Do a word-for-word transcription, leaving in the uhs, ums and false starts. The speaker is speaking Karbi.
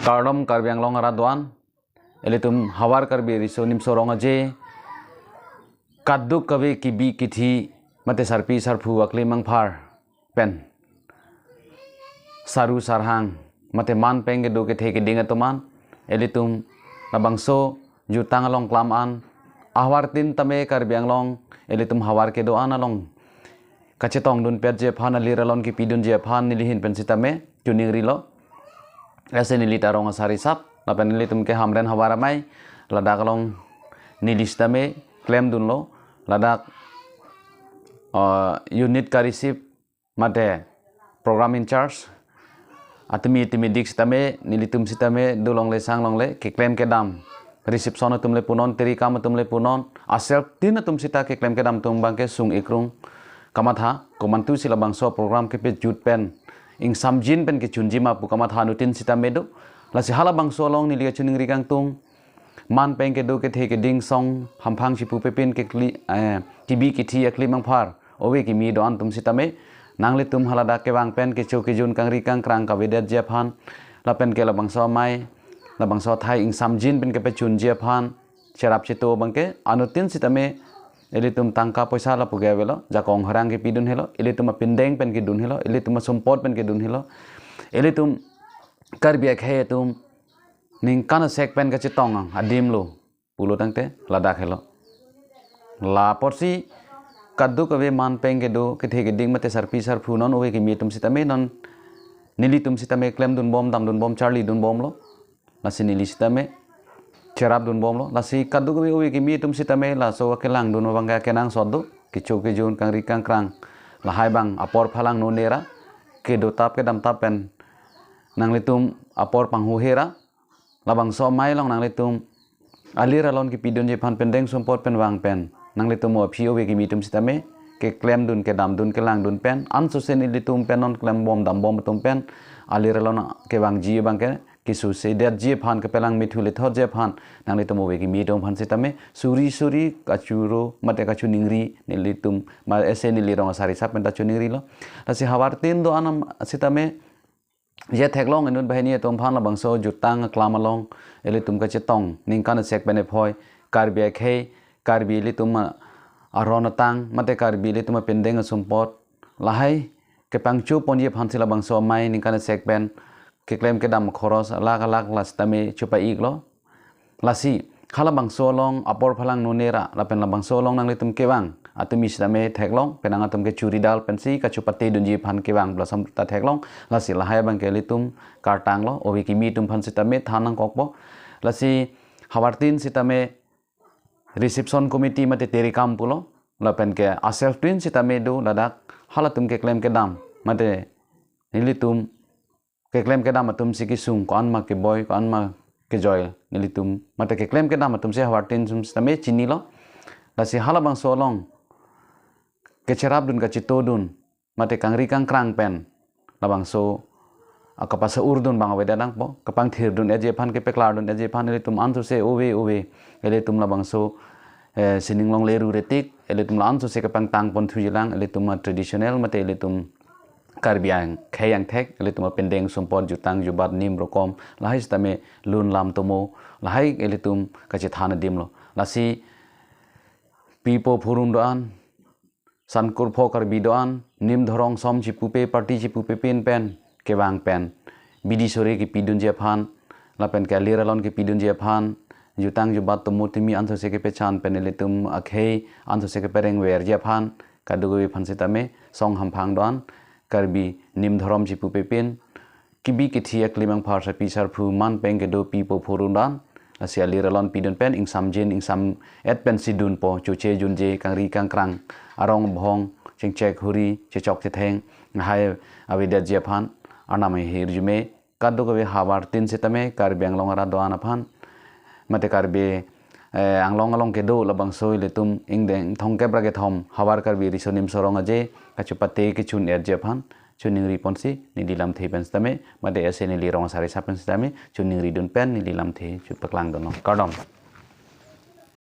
Kardom Karbi Anglong arat do-an, ilitum Havar Karbi Riso Nimso Rong Aje, kadokave kebi kethe mate sarpi sarpo aklim angphar pen saru sarhang mate man peng kedo kethe keding atum an, ilitum labangso jutang along klam an ahavar tin tame Karbi Anglong ilitum havar kedo-an along kachetongdun petji aphan, alir alon kipidunji aphan neli ahin pen sitame choningrilo. Ase neli ta rong asar isap, lapen nelitum ke Hamren Havar Amei, ladak along neli sitame klemdunlo, ladak, uh, unit ka-receive mate program in charge atumi tumi dik sitame, nelitum sitame dolongle sanglongle keklem kedam, reception atum le punon, terikam atum le punon, aself tin atum sita keklem kedam atum abangke sung ikrung kamatha, komantu si labangso program kepejut pen ingsamjin pen kechunji ma pu kamatha anuttin sitame do. Lasi halabangso along neli kachoningri kangtung, man peng kedo kethe keding song hamphang chipu pepin kekli, eh, kebi kethe aklim angphar ove kimi do-an atum sitame, nanglitum haladak kevang pen kecho kejun kangri kangkrang kavedetji aphan, lapen ke labangso amei, labangso athai ingsamjin pen kepechunji aphan cherap cheto abangke anuttin sitame ilitum tangka poisa lapu ke avelo, jakong harang kepidun helo, ilitum apindeng pen kedun helo, ilitum asumpot pen kedun helo, ilitum Karbi akhei atum ningkan asek pen kachetong ang adim lo pulo tangte ladak helo. La apotsi kadokave man peng kedo kethe keding mate sarpi sarpo non ove kimi atum sitame non nelitum sitame klemdun bom, damdun bom, charlidun bomlo. Lasi neli sitame cherapdun bomlo. Lasi kadokave ove kimi atum sitame laso akelangdun abangke akenangsot do, kecho kejun kangri kangkrang, lahai abang apor phalang nonera, kedotap kedamtap pen nanglitum apor panghuhera, labangso amei along nanglitum alir alon kipidunji aphan pindeng sumpot pen vang pen nanglitum aphi ove kimi atum sitame keklemdun, kedamdun, kelangdun pen ansose nelitum pen non klem bom dam bom atum pen alir alon kevangji abangke kesusedetji aphan, kepelang mithu lethotji aphan nanglitum ove kimi atum aphan sitame suri suri kachoro mate kachoningri nelitum ma ese neli rong asar isap pen ta choningrilo. Lasi havar tin do-an am sitame je theklong inut banghini atum aphan labangso jutang aklam along ilitum kachetong ningkan asek pen ephoi, Karbi akhei, Karbi ilitum a-, aron atang mate Karbi ilitum apindeng asumpot, lahai kepangcho ponji aphansi labangso amei ningkan asek pen keklem kedam khoros alak alak la sitame chopa-iklo. Lasi halabangso along apor phalang nonera lapen labangso along nanglitum kevang atumi sitame theklong, penang atum ke churidar pensi kachopate dunji aphan kevang pu lason ta theklong. Lasi lahai abangke ilitum kartanglo, ove kimi atum aphan sitame than nangkokpo. Lasi havar tin sitame reception committee mate terikam pulo, lapen ke aself tin sitame do ladak halatum keklem kedam mate nelitum keklem kedam atumsi kesung ko-an ma keboi, ko-an ma kejoi nelitum mate keklem kedam atumsi havar tin atum sitame chinilo. Lasi halabangso along kecherapdun kachetodun mate kangri kangkrang pen labangso akapasa urdun abang avedet nangpo, kepangthirdun etji aphan, kepeklardun etji aphan ilitum ansose ove ove ilitum labangso, eh, sining longle ru retik ilitum la ansose kepangtang ponthuji lang, ilitum a-traditional mate ilitum Karbi akhei angthek, ilitum apindeng sumpot, jutang jubat, nim rokom, lahai sitame lun lam tomo, lahai ilitum kachethan adimlo. Lasi pipo phurum do-an, sankur pho Karbi do-an, nim dhorong som chipupe, party chipupe pin pen kevang pen bidi sore kipidunji aphan lapen ke alir alon kipidunji aphan, jutang jubat tomo timi ansose kepechan pen ilitum akhei ansose keperengverji aphan, kadokave aphan sitame song hamphang do-an, Karbi nim dhorom chipupe pin kebi kethe aklim angphar sarpi sarpo man peng kedo pipo phurum do-an, lasi alir alon pidun pen ingsamjin ingsam-et pensi dunpo, choche junje, kangri kangkrang, arong abhong, chingchek huri, chechok chetheng, lahai avedetji aphan, arnam ahirjume, kadokave havar tin sitame Karbi Anglong arat do-an aphan mate Karbi, eh, Anglong along kedo labangso ilitum ingdeng thomkep ra kethom Havar Karbi Riso Nimso Rong Aje kachopate kechun-etji aphan choningri ponsi neli lamthe pen sitame mate ese neli rong asar isap pen sitame choningridun pen neli lamthe chopaklangdunlo. Kardom.